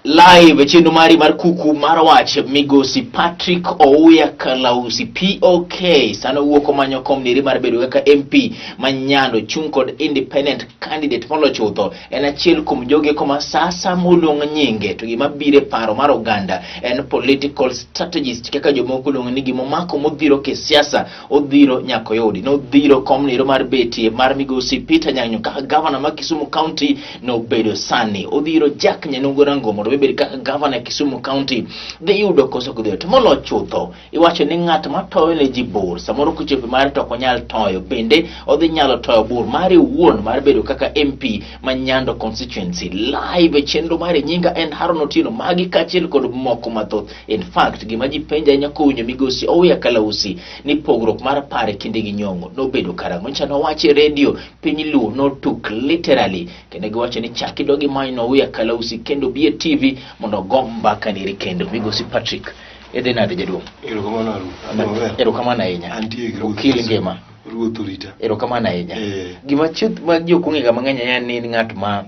Live e chenro mari mar kuku mar wach migosi Patrick Ouya Kalausi POK sano wuok omanyo kom niri mar bedo kaka MP ma Nyando chung' kod independent candidate molo chutho en achiel kuom jogi koma sasa moluong nyinge to gima biro e paro mar oganda en political strategist kaka jomoko luongo ni gimomako modhiro kisiasa odhiro nyaka oyudi. Nodhiro kom niro mar betie mar migosi Peter Nyang'nyo kaka gavana ma Kisumu County nobedo sani. Odhiro Jack Nyanungo Rango mondo obed kaka gavana e Kisumu County. Dhi yudo koso ok dhi yudo. To molo chutho, iwacho ni ng'at ma toyo ne ji bur, samoro kochopo mare to ok onyal toyo. Bende odhi nyalo toyo bur mare owuon mar bedo kaka MP ma Nyando constituency. Live e chenro mare nyinga en Haron Otieno. Magi kaachiel kod moko mathoth. In fact, gima ji penjo ahinya kowinjo migosi Owiya Kalausi ni pogruok mar paro e kinde gi Nyong'o nobedo karang'o. Nyocha nowacho e redio piny Luo notuk literally kendo giwacho ni chak idog imany Owiya Kalausi kendo bi e TV mondo ogo mbaka niri kendo. Migosi Patrick, idhi nade jaduong'? Erokamano Harun. Adhi maber. Erokamano ahinya. Antie gi ruoth. Okil ngima. Ruoth orita. Erokamano ahinya. Eh. Gima chuth ma ji ok ong'ega mang'eny ahinya ni in ng'at ma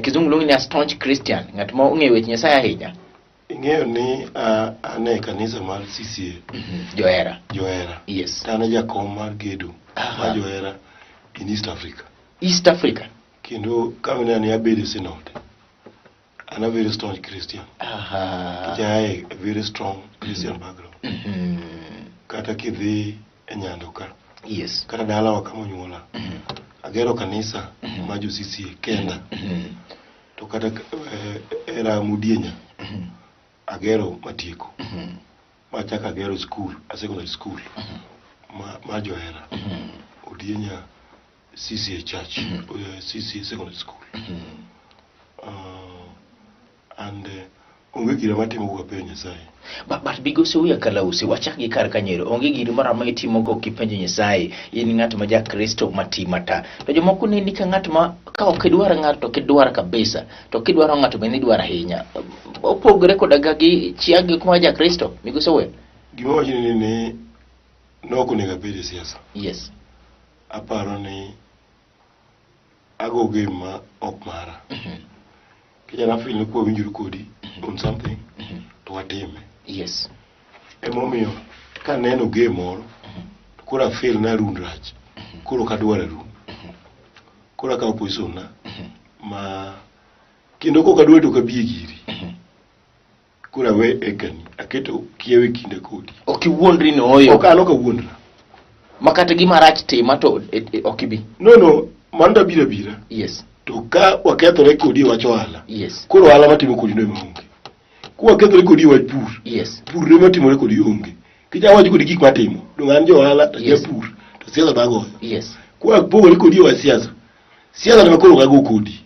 kizungu luongi ni a staunch Christian, ng'at ma ong'eyo weche Nyasaye ahinya. Ing'eyo ni an e kanisa mar CCA. Johera. Johera. Yes. To an e jakom mar gedo mar Johera in East Africa. East Africa. Kendo kama ni abedo e synod. An a very strong Christian. Nikech ae a very strong Christian background. Kata kidhi e Nyando ka. Yes. Kata dalawa kama onyuola. Agero kanisa mar jo CCA kenda. To kata e Ramudienya agero matieko. Machako agero school, a secondary school ma Johera. Odienya CCA Church, CCA Secondary School. And onge gire matimo kok apenjo Nyasaye. But Migosi Owiya Kalausi, wachak gi kar kanyero, onge giri moro amora itimo kok ipenjo Nyasaye, in ng'at ma ja-Kristo mati mata. To jomoko neni ka ng'at ma ka ok idwar ng'ato to ok idwar kabisa, to kidwaro ng'ato bende idwaro ahinya. Opogore koda ga gi chiagi kuma ja-Kristo, Migosi Owiya. Gima awachoni ni ni ne ok onego abed e siasa. Yes. Aparo ni ago game ma ok mara. Nikech an afeel ni kwawinjore kodi on something to watime. Yes. Emomiyo kaneno game moro to koro afeel ni Arun rach. Koro ok adwar Arun. Koro akawo position na ma kendo kok adwar to ok abi e giri. Koro awe ekani aketo kiewo e kinda kodi. Ok iwuondri ni oyo. Ok an ok awuondra. Ma kata gima rach tima to ok ibi. No, mano to abiro abira. Yes. To ka wakethore kodi e wach ohala. Yes. Koro ohala matimo kodi no ema onge. Kwakethore kodi e wach pur. Yes. Pur ne matimore kodi onge. Kich awacho kodi gik matimo. Dong an jo ohala to Yes. japur to siasa to agoyo. Yes. Kwapogore kodi e wach siasa. Siasa to koro ok ago kodi.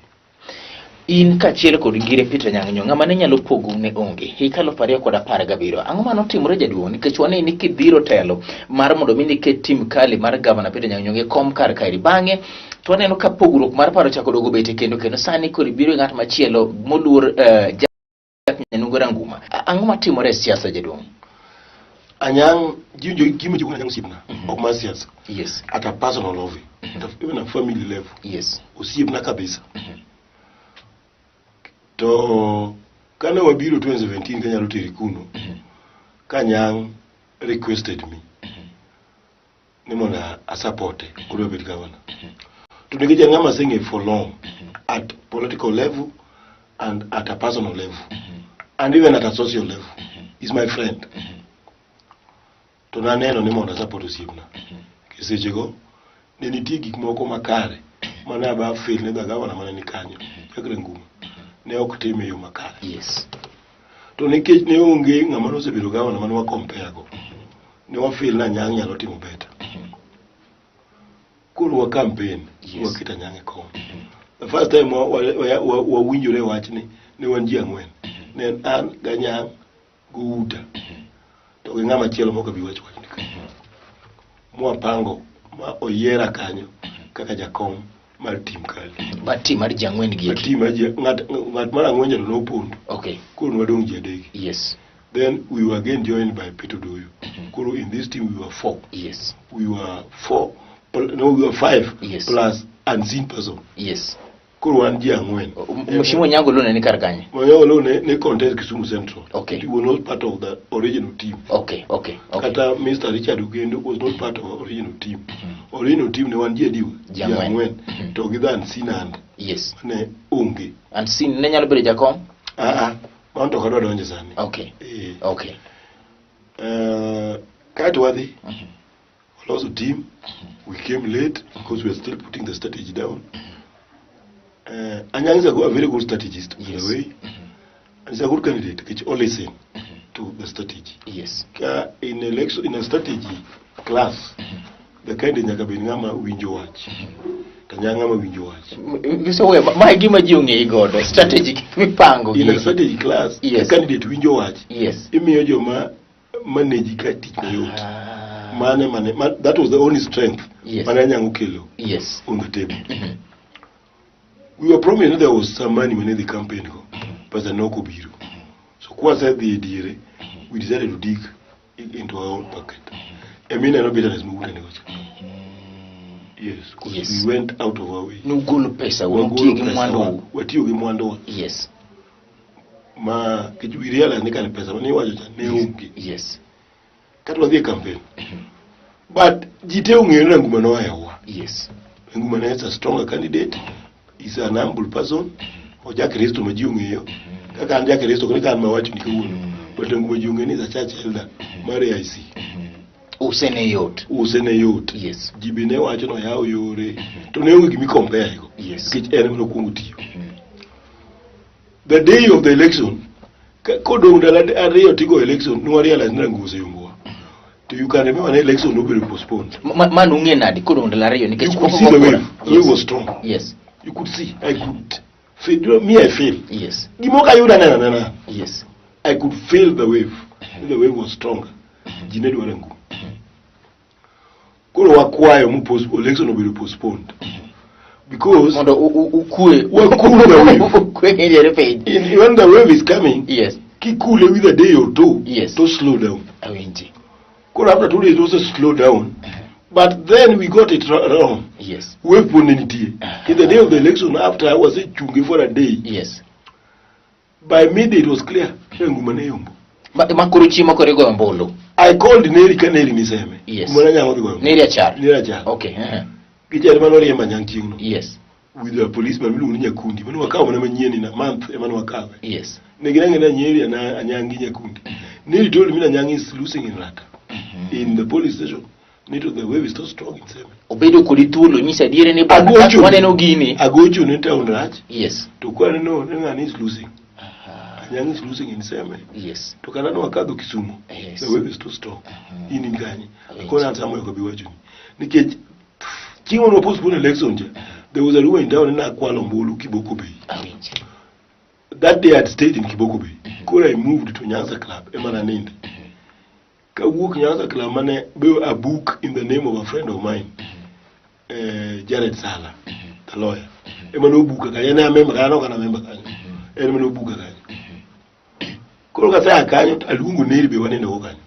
In kaachiel kod Ngire Peter Nyang' Nyong'o, ng'ama ne nyalo pogou ne onge. Higa 2017. Ang'o mane otimore jaduong'? Nikech waneni ni kidhiro telo mar mondo mi niket tim kali mar gavana Peter Nyang' Nyong'o e kom kar kaeri. Bang'e to waneno ka pogruok mar paro ochako dogo bete kendo kendo sani koro ibiro e ng'at machielo moluor Jack Nyanungo Ranguma. Ang'o matimore e siasa jaduong'? Anyang' ji gima ji Anyang' osiepna ok mar siasa. Yes. At a personal level. Even a family level. Yes. Osiepna kabisa. To kane wabiro 2017 kanyalo teri kuno, ka Anyang' requested me ni mondo asapote odwa bet governor. To nikech en ng'ama aseng'eyo for long at political level and at a personal level and even at a social level is my friend. To naneno ni mondo asupport osiepna. Sechego ne nitie gik moko makare mane aba feel ni the governor mane ni kanyo Jack Ranguma ne ok tim e yo makare. Yes. To nikech ne onge ng'ama nosebedo governor mane wa compare go, ne wa feel ni Anyang' nyalo timo better. Koro wa campaign, Yes. waketo Anyang' e kom. The first time wawinjore e wachni ne wan ji ang'wen. Ne en an gi Anyang' Gouta to gi ng'ama chielo mok abi wacho wachni ka. Mwapango ma oyiera kanyo kaka jakom mar team kali. Mar team mar ji ang'wen gi eki. Team mar ji ng'at mar ang'wen jalo nopondo. Okay. Koro nwadong' ji adek. Yes. Then we were again joined by Peter Doyo. Koro in this team we were four. Yes. We were four, no, we were five Yes. plus unseen person. Yes. Koro wan ji ang'wen. Mheshimiwa Onyango Oloo ne ni kar kanye? Onyango Oloo ne contest Kisumu Central. Okay. He was not part of the original team. Okay. Kata Mr. Richard Ugendo was not part of the original team. Original team ne wan ji adiwa? Ji ang'wen. To gi dhan Sinand Yes. ne onge. And sin ne nyalo bedo jakom? Ah ah, mano to ok adwa donje sani. Okay. Eh. Okay. Kaeto wadhi. Waloso team. We came late because we are still putting the strategy down. Anyang' is a very good strategist, by the way. And he's a good candidate, which all listen to the strategy. Ka in election, in a strategy class, the candidate nyaka bed ng'ama winjo wach. To Anyang' ng'ama winjo wach. So we ma e gima ji ong'eyi godo strategy mipango In a gi. strategy class, ka candidate winjo wach, imiyo joma manage ka tich mayot. Mane mane, that was the only strength mane Anyang' okelo on the table. We were promised that there was some money mane dhi campaign go, pesa ne ok obiro. So kwasedhi e diere, we decided to dig into our own pocket. Ema ineno bitterness mowuok nego cha. Yes, because we went out of our way. Nugolo pesa, Wagolo untiyo gi pesa mwandu. wa, watiyo gi mwanduwa. Ma kech we realize ni kare pesa mane iwacho cha ne onge. Kata wadhi e campaign. But ji te ong'eyo ni Ranguma nohewowa. Ranguma ne is a stronger candidate. Is an humble person. Oja Kristo ma ji ong'eyo. Kaka an ja Kristo kaka an mawacho ni kawuono. But Ranguma ji ong'eyo ni is a church elder mar AIC. Use ne yot. Use ne yot. Ji be ne wacho ni oyawo yore. To ne onge gima i-compare go. Nikech en ema nokwongo tiyo. The day of the election, kodong' ndalo 2 tigo election, ne warealize ni Ranguma oseyombowa. To you can remember ni election nobedo postponed. Ma nung'e nadi kodong' ndalo 2 nikech You could pok see the ogo wave. kura. The wave was strong. You could see. I could feel. You know, me, I feel. Gima ok ayudo aneno anena. I could feel the wave. The wave was stronger. Ji ne dwaro Ranguma. Koro wakwayo mu post election obedo postponed. Because mondo ukue Wakule the wave. Ukue ng'iyore piny. When the wave is coming, kikule with a day or two, to slow down. Awinji. Koro after 2 days also slow down. But then we got it wrong. Wave pod ne nitie. In the day of the election, after I was chunge for a day. By midday it was clear. Ranguma ne yombo. Ma koro chiemo koro igoyo ombulu. I called Neri ka Neri ni Seme. Kuma ne Anyang' odhi goyo ombulu. Neri Achar. Neri Achar. Okay. Gichal mane oriembo Anyang' chieng'no. With the policeman miluongo ni Nyakundi. Mane wakawo mana manyien in a month ema ne wakawe. Ne ginang'e ni Nyeri na Anyang' gi Nyakundi. Neri told me Anyang' is losing in Rata. In the police station. Nito the wave is so strong in Seme. Obedo kodi thuolo nyisa adieri ni bwana Agocho. waneno gini. Agocho ne town rach. To kwa no ne ng'ani is losing. Anyang' is losing in Seme. To kata ne wakadho Kisumu. The wave is too strong. In kanye. Koro an Samuel ok abi wachoni. Nikech chieng' mane wapostpone election cha, there was a rumor in town ni nakwalo ombulu Kiboko Bay. Awinji. That day I had stayed in Kiboko Bay. Koro I moved to Nyanza Club ema naninde. Kawuok Nyanza Club mane be a book in the name of a friend of mine. Jared Sala, the lawyer. Ema nobuka kanyo, en a member kanyo, ok an a member kanyo. En ema nobuka kanyo. Koro kasea kanyo, to aluongo Neri be wanindo go kanyo.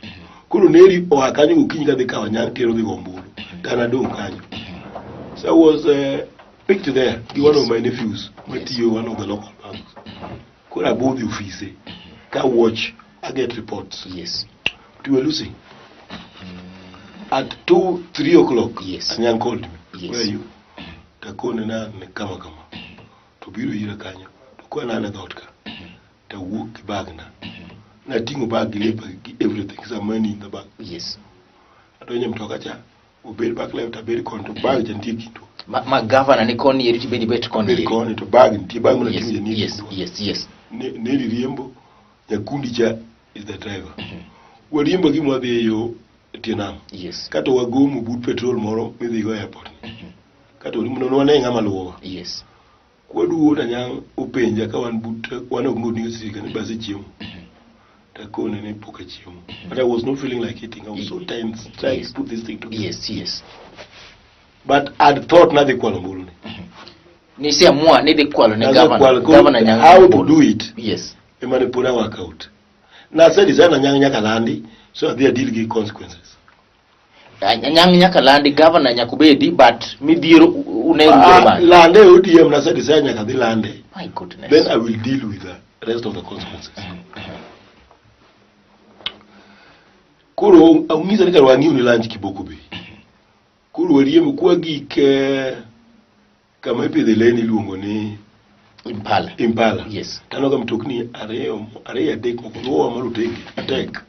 Koro Neri oa kanyo gokinyi kadhi kawo Anyang' tero dhi go ombulu. To an adong' kanyo. So I was picked there gi one of my nephews matiyo one of the local banks. Koro abudho e ofise ka watch, I get reports. But we were losing. At 2, 3 o'clock, Anyang' called me. Where are you? Takone na ne kama kama. To biro ira kanyo. To kwa na ne dhoot ka. To wuok gi bag na. Nating'o bag gi lepa gi everything, some money in the bag. Adonjo e mtoka cha. Obed back left, abed koni to bag cha nitie kindwa. Ma governor ni koni eri tibed ibet koni Abed eri. koni to bag nitie, bag mana ting'o ja nitie kindwa. Neri riembo, nyakundi cha is the driver. Wariembo gi mwadhi e yo tie nam. Kato wagomo but petrol moro midhi go airport. Kato warimbo wane ng'ama luwowa. Kwaduogo to Anyang' openja ka wan but wan ok ng'o sirikal ni bas e chiemo. Takone ni pok achiemo. But I was not feeling like eating. I was so tense trying to put this thing together. But I'd thought nadhi kwalo ombulu ni. Niseamua ni dhi kwalo ne Nadhi governor. kwalo, koro Governor Anyang' how to ombulu. do it. Ema ne pod a work out. Nase design Anyang' nyaka landi, so adhi a deal gi consequences. Anyang' nyaka landi, governor nyaka obedi, but midhiero une Ah, bang'e. Lande ODM nase decide nyaka dhi lande. My goodness. Then I will deal with the rest of the consequences. Koro ong'isa ni kar wang'iyo ni lunch Kiboko Bay. Koro wariembo kwa gik kama ipidhe lee ni iluongo ni Impala. Impala. Yes. Taneno ka mtokni ariyo ariyo adek moko luwowa marotenge matek.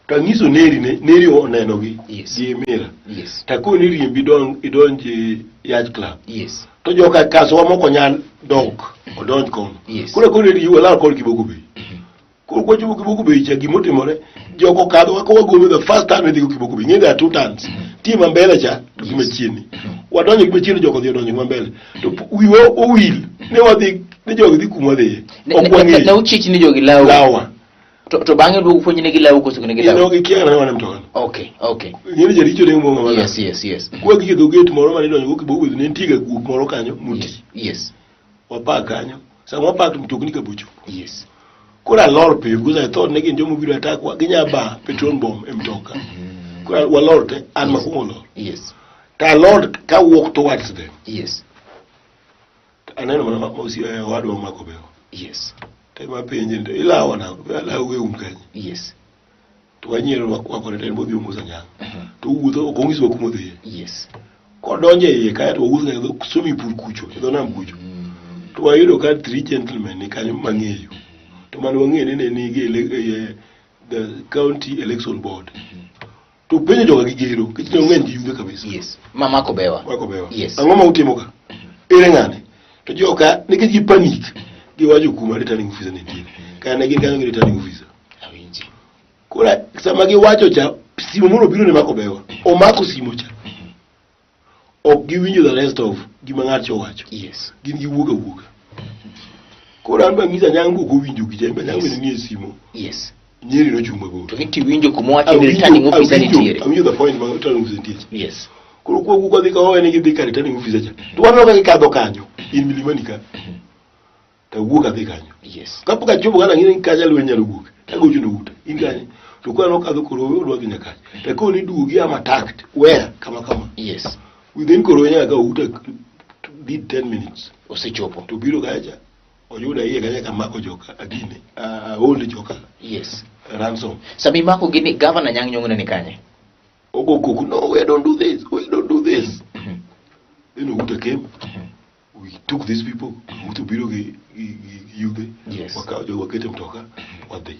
To ang'iso Neri ne Neri onenogi Yes. gi Mira. Yes. Takoni riembi idonj idonj e Yacht Club. Yes. To joka kasowa moko nyal dok odonj kono. Yes. Koro koro eri walal kod Kiboko Bay. Koro kwachopo Kiboko Bay cha gimotimore joko kadho ka wagome the first time idhi go Kiboko Bay. Ng'e there are two turns. Tie ma mbele cha to gi machiegni. Wadonjo gi machiegni joko dhi odonjo gi ma mbele. To wiwa owil ne wadhi ne jogi dhi kuma wadhiye. Ne Ok ne- ne wang'eyo. uchich ni jogi law. Lawa. To bang'e duogo puonj ne gilaw koso ne gilaw. Gino gikia ne wan e mtoka. Okay. Ng'e ni jaricho ne umo ng'ama Yes, yes. Kwa gik dho gate moro mane idonjo go Kiboko Bay ne nitie ga guok moro kanyo moti. Yes. Wapak kanyo. Sama wapak to mtokni ka bocho. Yes. Koro alor piyo because I thought ne gin joma obiro attack wa ginya ba petrol bomb e mtoka. Koro walor te an makwongo lor. Yes. To alor ka walk towards them. Yes. To aneno mana owadwa omako bewa. Yes. To ema penje ni to ilawa nang'o? Be alawo e um kanye? Yes. To wanyiero wakwakore to en bodhi omoso Anyang'. To owuotho ok onyiswa kuma odhiye. Yes. Kodonjo e iye kae to wawuotho nyaka dho swimming pool kucho e dho nam kucho. To wayudo ka three gentlemen ni kanyo mang'eyo. To mane wang'eyo ni ne nigi the county election board. To penjo joga gi gero, nikech ne ong'eny gi yudhe kabisa. Yes. Mamako bewa. Mako bewa. Yes. Ang'o ma utimo ka? Ere ng'ane? To joka nikech gi panic giwacho kuma returning officer ne nitie. Kaya ne gin kanyo gi returning officer. Awinji. Koro sama giwacho cha, simo moro obiro ne mako bewa. Omako simo cha. Ok giwinjo the rest of gima ng'ato owacho. Yes. Gin giwuok awuoka. Koro an be ang'iso Anyango ok owinjo gicha, en be Anyango Yes. bende nie simo. Yes. Nyeri nochung' mabor. To inti winjo kuma wacho ni returning officer nitiere. Awinjo the point ma returning officer nitie. Yes. Koro kwa wuok wadhi ka wawene gidhi ka returning officer cha. To waneno ka gikadho kanyo. In Milimani ka. To awuok adhi kanyo. Yes. Kapok achopo kana ng'e ni kacha lweny nyalo wuok. Tagocho ne Outa. In kanye? To kwa nokadho koro odwa dhi nyaka kacha. To akoni duogi am attacked. Where? Kama kama. Yes. Within koro nyaka ka Outa did 10 minutes. Osechopo. To biro kacha. Oyuda iye kacha kamako joka agine. Ahold joka Yes. ransom. Sama imako gi ni governor Anyang' Nyong'o ne ni kanye? Ogo koko, no, we don't do this. We don't do this. Then Outa came. We took these people. Outa obiro gi yudhe. Yes. Wakawo jogo wakete mtoka. Wadhi.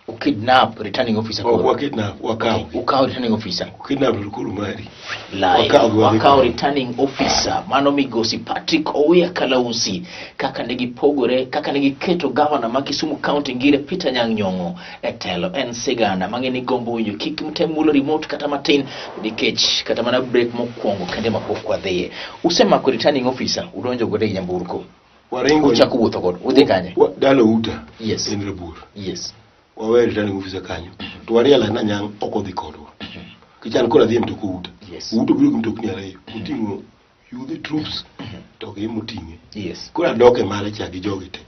Ukidnap returning officer Ok koro. wakidnap, wakawo. Ukawo returning officer. Kidnap to koro mari. Live. Wakawo gi wadhi. Wakawo returning officer mano migosi Patrick Owiya Kalausi kaka ne gipogore kaka ne giketo governor ma Kisumu County Ngire Peter Anyang' Nyong'o e telo en sigana mang'e ni gombo winjo kik mtem mulo remote kata matin nikech kata mana break mokwongo kende ma pok wadhiye. Usemako returning officer udonjo godo e nyamburko. Waringo. Uchako wuotho godo. Udhi kanye? Dala Outa. Yes. En Rabuor. Yes. Waweyo returning officer kanyo. To warealize ni Anyang' ok odhi kodwa. Nikech an koro adhi e mtok Outa. Yes. Outa obiro gi mtokni ariyo. Oting'o yudhe troops to gi moting'e. Yes. Koro adok e mare cha gi jogi te.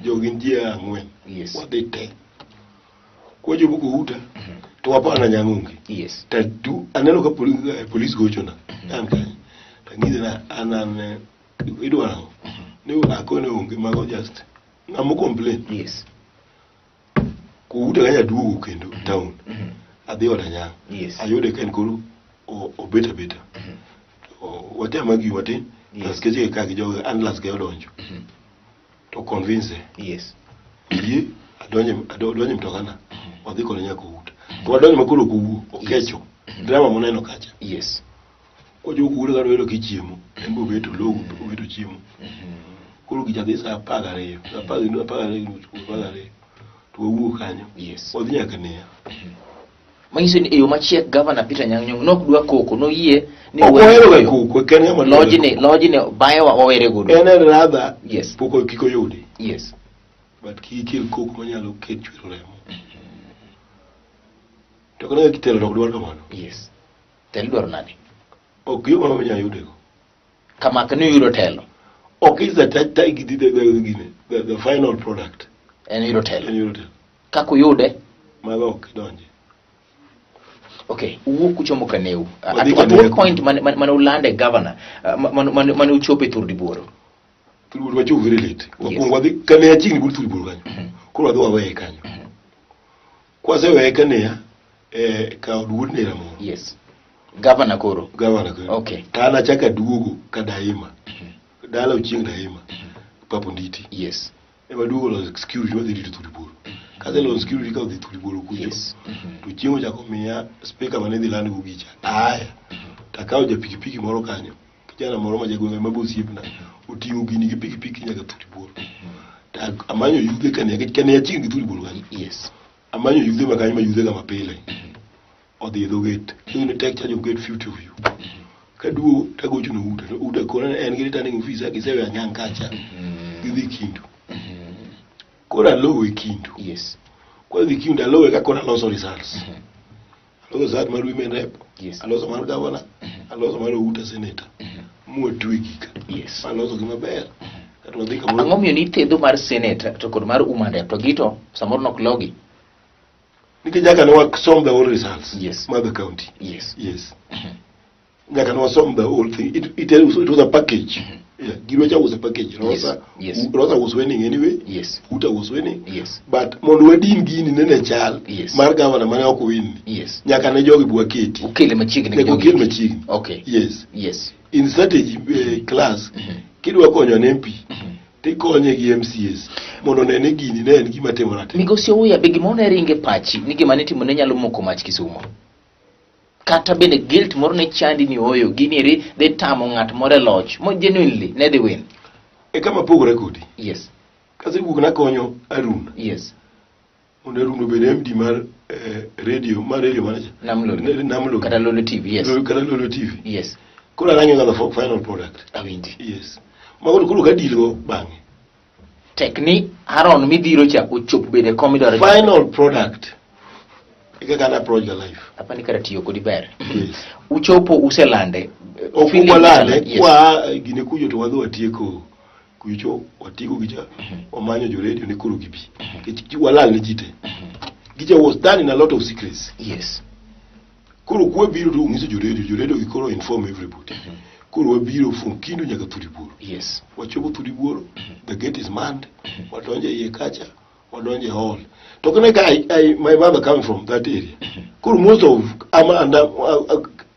Jogi gin ji ang'wen. Yes. Wadhi te. Kwachopo Kouta to waparo ni Anyang' onge. Yes. To aneno ka polis gochona. An kanye. To ang'ise ni an idwaro ang'o? Ne akone onge mago just ng'ama complain. Yes. Kouta kanyo aduogo kendo town. Adhi od Anyang'. Yes. Ayude ka en koro obet abeta. Watemo argue matin. Yes. Askeche ka gi joge ambulance ke odonjo. To convince Yes. yie adonje adonje mtokana. Wadhi kode nyaka Outa. To wadonjo ma koro ok owuo, okecho. Drama moneno kacha. Yes. Kochopo Outa kata oyudo kichiemo. En be obeto logo, obeto chiemo. Koro gicha dhi saa 12, saa 10 12 gi nus, 12. To wawuok kanyo. Yes. Wadhi nyaka Neya. Manyiso ni e yo machiek Governor Peter Anyang' Nyong'o nok dwa koko, noyie ni Ok were ohero ga godo. koko, ok en ng'ama dwa ga Lojni, koko. lojni bang'e wawere godo. En en rather Yes. pok kik oyudi. Yes. But kik ikel koko manyalo ket chwero remo. To kata kitelo to ok dwar kamano. Yes. Telo idwaro nade? Ok yo moro minyalo yudego. Kamaka ni uyudo telo. Ok is the final product. En yudo telo. En yudo telo. Kaka uyude? Mago ok idonje. Okay, uwuok kuchomo Kaneu. Wadhi At Kaneu. what point mane ulande governor, mane uchopo e Thur Dibuoro? Thur Buoro wachopo very late. Wakwongo wadhi Kanea chiegni but Thur Buoro kanyo. Koro wadhi waweye kanyo. Kwaseweye Kanea, ka od wuod nera moro. Yes. Governor koro. Governor koro. Okay. To an achako aduogo ka Daima. Dala Ochieng Daima. Papa Onditi. Yes. Ema duogo loso security wadhi rito Thur Buoro. Kaseloso security ka odhi Thur Buoro kucho. Yes. To chieng' ochako miya speaker mane idhi land go gicha. Aya. To akawo ja pikipiki moro kanyo. Kijana moro ma jagweng' ma be osiepna. Oting'o gini gi pikipiki nyaka Thur Buoro. To amanyo yudhe Kanea, nikech Kanea chiegni gi Thur Buoro kanyo. Yes. Amanyo yudhe ma kanyo ma yudhe ga mapile. Odhi e dho gate. Chieng' ni take charge of gate 50 of you. Kaduogo tagocho ne Uta. To Uta koro en gi returning officer giseweyo anyang' kacha. Gidhi Kindu. Koro alowe Kindu. Yes. Koro dhi Kindu alowe ka koro aloso results. Aloso result mar women rep. Yes. Aloso mar governor. Aloso mar Outa senator. Mwatwe gika. Yes. Aloso gi maber. Kata wadhi kamoro. Ang'o miyo nithedho mar senate to kod mar woman rep to gito samoro nok logi? Nikech nyaka ne wasom the whole results. Yes. Mar the county. Yes. Yes. Nyaka ne wasom the whole thing. It was a package. Yeah. Girwacha was a package. Rosa, Yes. Rosa was winning anyway. Yes. Uta was winning. Yes. But mondo wadin gini nene chal Yes. mar governor mane ok win ni. Yes. Nyaka ne jogi bwaketi. Ukele machiegni gi Nyaka jogi. okel machiegni. Okay. Yes. Yes. In strategy class, kidwa konyo an MP, tikonye gi MCAs mondo one ni gini ne en gima timore atima. Migosi Ouya, be gimoro ne ringo e pachi ni gima nitimo ne nyalo moko mach Kisumo? Kata bende guilt moro ne chandi ni ooyo, gini eri dhi tamo ng'at moro e loch, mo genuinely ne dhi win. E kama pogore kodi. Yes. Kasewuok nakonyo Arun. Yes. Mondo Arun obed MD mar radio, mar radio manager. Nam Lolwe. Nam Lolwe. Kata Lolwe TV, yes. Lolwe, kata Lolwe TV. Yes. Koro arang'o ga the final product. Awinji. Yes. Mago koro ka deal go bang'e. Tek ni Aaron midhiro cha ochop bede kom midwaro. Final product. E kaka na approach the life. Apa ni kara tiyo kodi ber. Yes. Uchopo uselande. Ok Feeling walande, yes. kwa gine kujo to wadhi watieko kucho watieko gicha wamanyo jo radio ni koro gibi. Nikech walal ne ji te. Gicha was done in a lot of secrets. Yes. Koro kwa biro to ung'iso jo radio, jo radio gi koro inform everybody. Koro wabiro from Kindu nyaka Thur Buoro. Yes. Wachopo Thur Buoro, the gate is manned, wadonjo iye kacha, wadonjo e hall. To kone ka my mother coming from that area. Koro most of ama and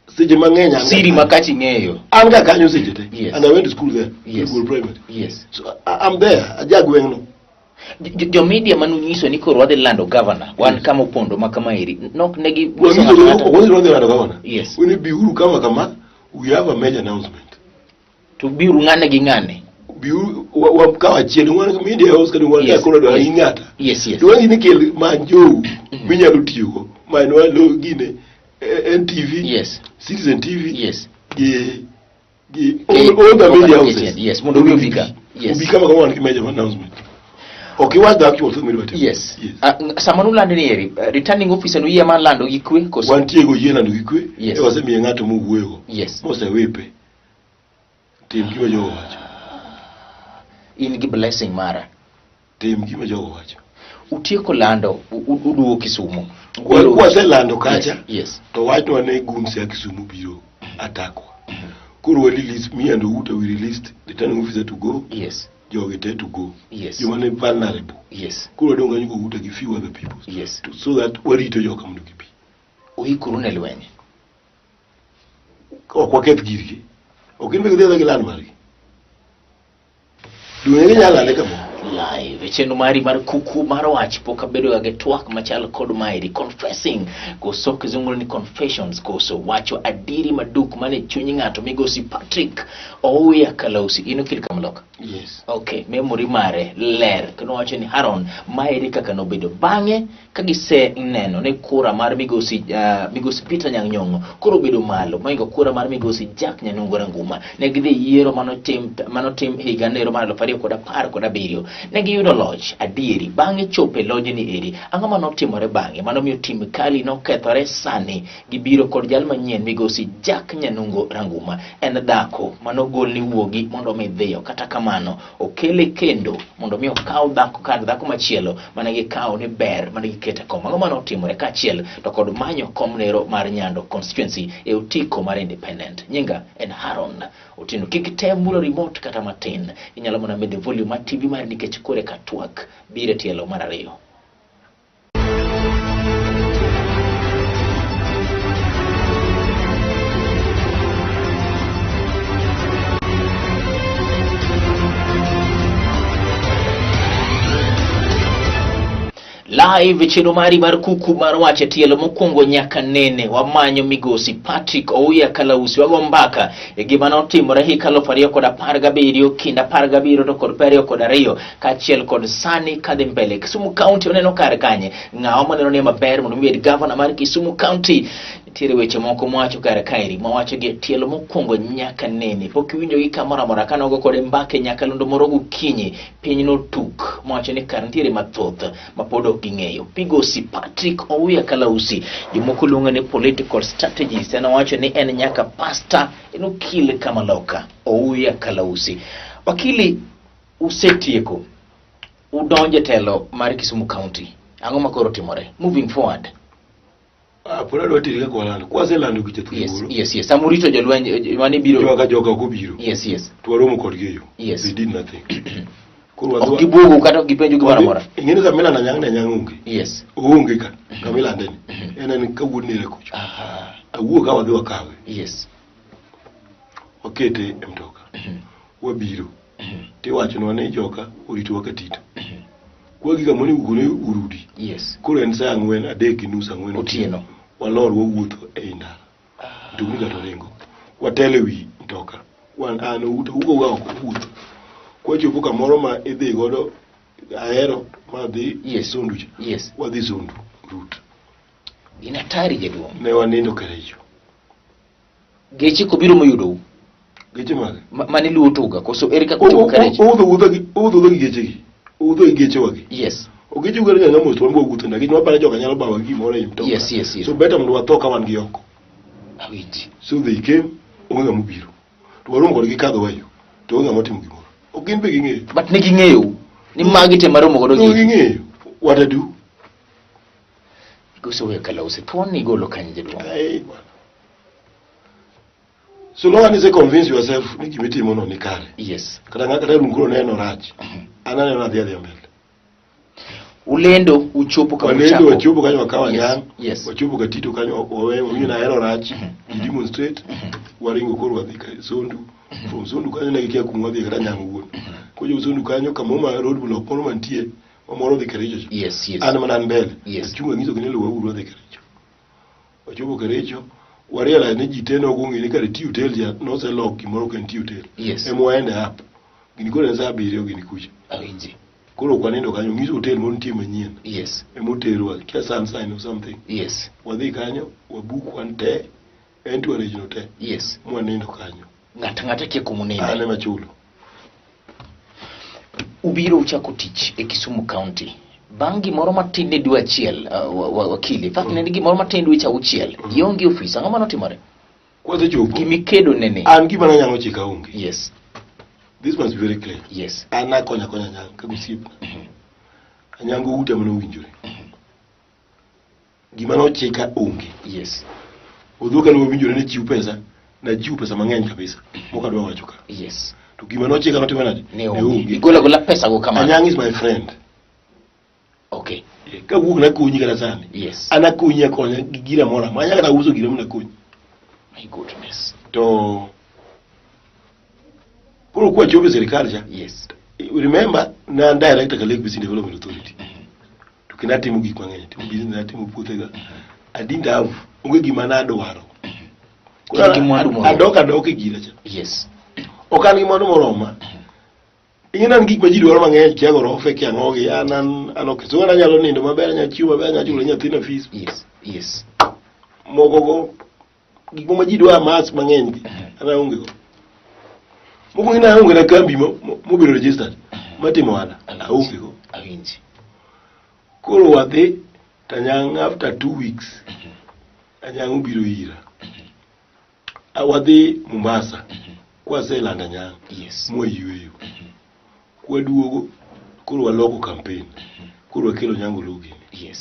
seche mang'eny an Siri makachi ng'eyo. An ga kanyo seche te. Yes. And I went to school there. Yes. Thur Buoro Primary. Yes. So I'm there, aja gweng'no. Jo media manunyiso ni koro wadhi lando governor wan kama opondo ma kama eri nok negi Wanyiso ni wadhi lando governor. Yes. We biuru kama kama, we have a major announcement. To biuru ng'ane gi ng'ane. Biuru wa kawa achiel wan gi media house kata wan Yes. koro dwa Yes. ing'ata. Yes. Dwa ni kel manjou minyalo tiyogo. Ma en wa gine NTV. Yes. Citizen TV. Yes. Gi all the media houses. Yes, mondo obi obika. Yes. Obi kama kama wan gi major announcement. Ok iwach the actual thing midwa timo. Yes. Yes. Sama nulando ni eri, returning officer noyie mar lando gi kwe koso? Wantie go yie lando gi kwe. Yes. E wasemiye ng'ato mowuoyogo. Yes. Mosewipe. Tim gima jogo wacho. In gi blessing mara. Tim gima jogo wacho. Utieko lando, uduogo Kisumu. Kwaselando kacha, Yes. Yes. to wachnwa ne goons ya Kisumu biro atakwa. Koro wa release, me and Outa, we released the returning officer to go. Yes. Jogi te to go. Yes. Joma ne vulnerable. Yes. Koro wadong' kanyo go Outa gi few other people. Yes. So that warito joka mondo gibi. Uikuru ne lweny. Ok waketh girgi. Ok gin be gidhi adhiya gi land margi. Donge ginyalo lande kamoro? Live e chenro mari mar kuku mar wach pok abedo ga gi twak machal kod maeri confessing koso kizungu ni confessions koso wacho adiri maduk mane chuny ng'ato migosi Patrick Ouya Kalausi in okil kamloka. Yes. Okay, memory mare ler kendo wacho ni Haron maeri kaka nobedo bang'e ka giseneno ni kura mar migosi Peter Nyang' Nyong'o koro obedo malo mohingo kura mar migosi Jack Nyanungo Ranguma. Ne gidhi yiero manotim higa nero mar 2017. Ne giyudo loch adieri bang'e chopo e lojni eri. Ang'o mane otimore bang'e? Mano miyo tim kali nokethore sani gibiro kod jal manyien migosi Jack Nyanungo Ranguma. En dhako manogol ni wuogi mondo mi dhiyo. Kata kamano okele kendo mondo mi okaw dhako kar dhako machielo mane gikawo ni ber mane giketo e kom. Ang'o mane otimore kaachiel to kod manyo kom nero mar Nyando constituency e otiko mar independent. Nyinga en Haron Otieno. Kik tem mulo remote kata matin. Inyalo mana medo volume mar TV mari nikech kore ka twak biro e tielo mar ariyo. Live chenro mari mar kuku mar wach e tielo mokwongo nyaka nene wamanyo migosi Patrick Ouya Kalausi wago mbaka e gima notimore higa 2017 kind 17 to kod 22 kaachiel kod sani kadhi mbele. Kisumu County oneno kar kanye? Ng'awa maneno ni maber mondo mi obed gavana mar Kisumu County? Nitiere weche moko mwacho kar kaeri mawacho gi tielo mokwongo nyaka nene pok iwinjogi kamoro amora kane ogo kode mbaka e nyakalondo moro gokinyi piny notuk mowacho ni kar nitiere mathoth ma pod ok ging'eyo. Migosi Patrick Ouya Kalausi, jomoko luonge ni political strategist, en owacho ni en nyaka pasta, en okil kamaloka. Ouya Kalausi. Wakili, usetieko udonjo e telo mar Kisumu County, ang'o ma koro timore moving forward? Ah, pod adwa teri kaka walando. Kwaselando gicha thum Yes, moro. yes. Sama urito jolweny mane biro. Joka joka ok obiro. Yes. To waromo kodgi e yo. Yes. They did nothing. Koro wadhi. Ok gibuogo kata ok gipenjo gimoro amora. Ing'e ni kama ilando Anyang' ne Anyang' onge. Yes. Oonge ka. Kama ilande ni. En en ka wuod nera kucho. Aha. Awuok ka wadhi wakawe. Yes. Wakete e mtoka. Wabiro. Tiwachonwa ni joka oritowa katito. Kwa gi kama onego gone urudi. Yes. Koro en saa ang'wen, adek gi nus ang'wen Otieno. Walor wawuotho ei ndara. Mtokni ka to ringo. Watelo e wi mtoka. Wan an owuotho wuok ga oko wuotho. Kwachopo kamoro ma idhi godo Ahero ma dhi Yes. Sondu cha. Yes. Wadhi Sondu route. In atari jaduong'. Ne wanindo Kericho. Geche kobiro moyudou. Geche mage? Mane luwo tuga koso ere kaka uchopo Kericho? Owuotho wuotha gi owuotho wuotha gi gechegi. Owuotho gi gechewagi. Yes. Ogeche ugo ringo mos to wan be wawuotho nikech waparo joka nyalo bawa gi gimoro ei mtoka. Yes. So better mondo watho ka wan gi oko. Awinji. So they came, onge ng'ama obiro. To waromo kodgi kadho wa yo. To onge ng'ama otimo gimoro. Ok gin be ging'eyo. But ne ging'eyo ni magi te maromo godo No gi. ging'eyo. What I do? Koso weyo kalausi thuon ni igolo kanye jaduong'? Hey, bwana. So long as you convince yourself ni gima itimo no ni kare. Yes. Kata ng'a kata lum koro neno rach. An aneno adhi adhiya mbele. Ulendo uchopo kama Walendo uchako. wachopo kanyo wakawo Yes, Anyang'. yes. Wachopo Katito kanyo wawe wawinjo ni Ahero rach. Ji demonstrate. Waringo koro wadhi ka Sondu. From Sondu kanyo ne gikia kuma wadhi kata Anyang' owuon. Kochopo Sondu kanyo kamoro ma road block moro mantie ma moro dhi Kericho cha. Yes. An mana an mbele. Yes. Achung' anyisogi ni luwa uru wadhi Kericho. Wachopo Kericho, wa realize ni ji te ne ok ong'e ni kare Tea Hotel cha noselok gimoro ok en Tea Hotel. Yes. Ema waende up. Gini koro en saa abiriyo gini kucha. Awinji. Koro ok wanindo kanyo, ng'iso hotel moro nitie manyien. Yes. Ema oterwa, kia Sunshine or something. Yes. Wadhi kanyo, wabook wan te, entourage no te. Yes. Mwanindo kanyo. Ng'ato ang'ata kia kuma An uninde. ema chulo. Ubiro uchako tich e Kisumu County. Bang' gimoro matin ne dwe achiel, wakili. In fact, ne en gimoro matin dweche auchiel. Ionge ofis. Ang'o mane otimore? Kwasechopo, Gimikedo nene. an gima nanyalo chika onge. Yes. This must be very clear. Yes. An nakonyo akonya Anyang' kaka osiepna. Anyango ute mane owinjore. Gima nochika onge. Yes. Odhuka ne wawinjore ni chiw pesa, nachiwo pesa mang'eny kabisa. Mok adwa wacho ka. Yes. To gima nochika notimo nade? Ne onge. Igolo agola pesa go kamano. Anyang' is my friend. Okay. Kawuok nakonyi kata sani. Yes. An akonyi akonya gi gira moro amora. Anyalo kata uso gira mnakonyi. My goodness. To koro kwachopo e sirikal cha. Yes. Remember, na an director ka Lake Basin Development Authority. To kendo atimo gik mang'eny, atimo business, atimo puothega. I didn't have, onge gima nadwaro. Koro In gi mwandu moromo. adok adok e gira cha. Yes. Ok an gi mwandu moroma. Ing'e ni an gik ma ji dwaro mang'eny, kia gorofe, kia ang'o gi, an an an ok. So an anyalo nindo maber, anyalo chiemo maber, anyalo chulo ne nyathina fees. Yes. Yes. Moko go, gik moko ma ji dwaro mas mang'eny gi, an aonge go. Mokwongo ni aonge na kambi mobedo registered. Matimo ohala aonge go. Awinji. Koro wadhi to Anyang' after 2 weeks Anyang' obiro ira. Ah, wadhi Mombasa kwaselando Anyang' mwayweyo. Kwaduogo koro waloko campaign. Koro wakelo Onyango Oloo gini.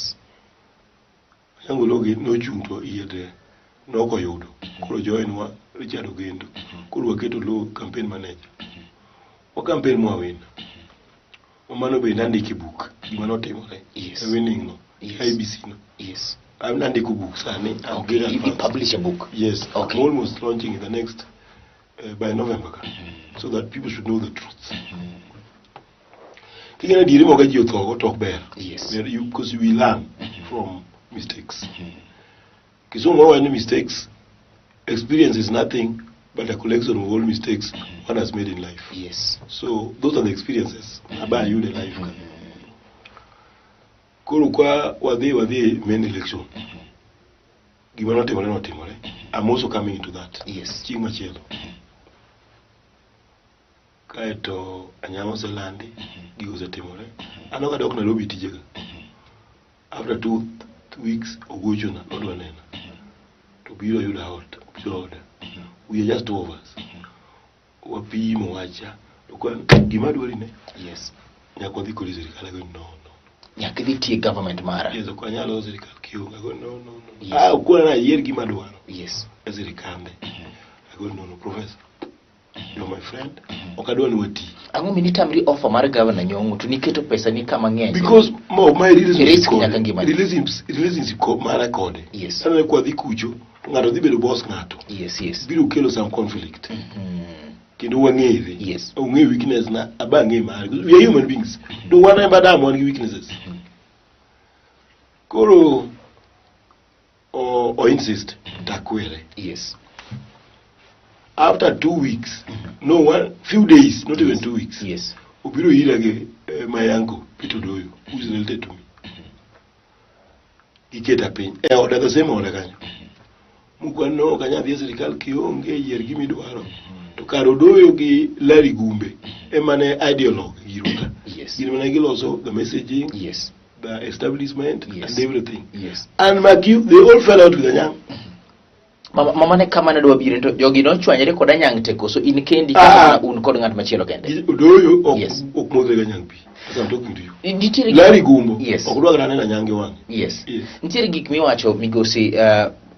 Onyango Oloo gini nochung' to iye te nok oyudo. Koro join wa Richard Ogendo. Koro waketo Oloo campaign manager. Wa campaign mwawin. Mano be nandiko e buk gima notimore. E winning no. IEBC no. An nandiko buk sani. I'm very You advanced. publish a book. Yes. I'm almost launching in the next by November ka. So that people should know the truth. King'e adieri moka ji othogo to ok ber. Because we learn from mistakes. Kisumu moro wacho ni mistakes, experience is nothing but a collection of all mistakes one has made in life. So those are the experiences aba ayudo e life ka. Koro kwa wadhi main election. Gima notimore notimore. I'm also coming into that. Chieng' machielo. Kaeto Anyang' oselandi, gigo osetimore. An ok adok Nairobi tijega. After 2 weeks ogochona, odwa nena. To biro yuda ot, obiro oda. We are just two of us. Wapimo wacha. To kwa gima adwari ne. Nyaka wadhi kodi sirikal. Ago no. Nyaka idhi tie government mara. Yes, ok anyal loso sirikal kionge. Ago no. Ah, okona na ayier gima adwaro. E sirikande. Ago no, professor. You're my friend. Ok adwa ni wati. Ang'o mini tamri offer mar governor Nyong'o to niketo pesa ni kama ng'eny? Because mo my relationship Risk kode, nyaka ngimani. relationship ko mara kode. Aneno kwa dhi kucho, to ng'ato dhi bedo boss ng'ato. Biro kelo some conflict. Kendo wang'ere. Ong'e weakness na, aba ang'e mare. We are human beings. Dong wan ema Adam wan gi weaknesses. Koro o insist takwere. After 2 weeks, no one few days, not even 2 weeks. Obiro ira gi my uncle Peter Odoyo, who is related to me. Giketa piny e oda, the same oda kanyo. Mukwa no ok anyal dhi e sirikal kionge yier gima idwaro. To kar Odoyo gi Larry Gumbe ema ne ideologue giro ka. Gin mane giloso the messaging, the establishment and everything. And mark you, they all fell out with Anyang'. Mama ne kama ne dwa bire to jogi nochwanyore kod Anyang' te koso in kendi Ah. kata un kod ng'at machielo kende? Odoyo ok modhre ga Anyang' pi. As I'm talking to you. Nitiere Larry Gumbo ok dwa kata neno Anyang' gi wang'e. Nitiere gik miwacho migosi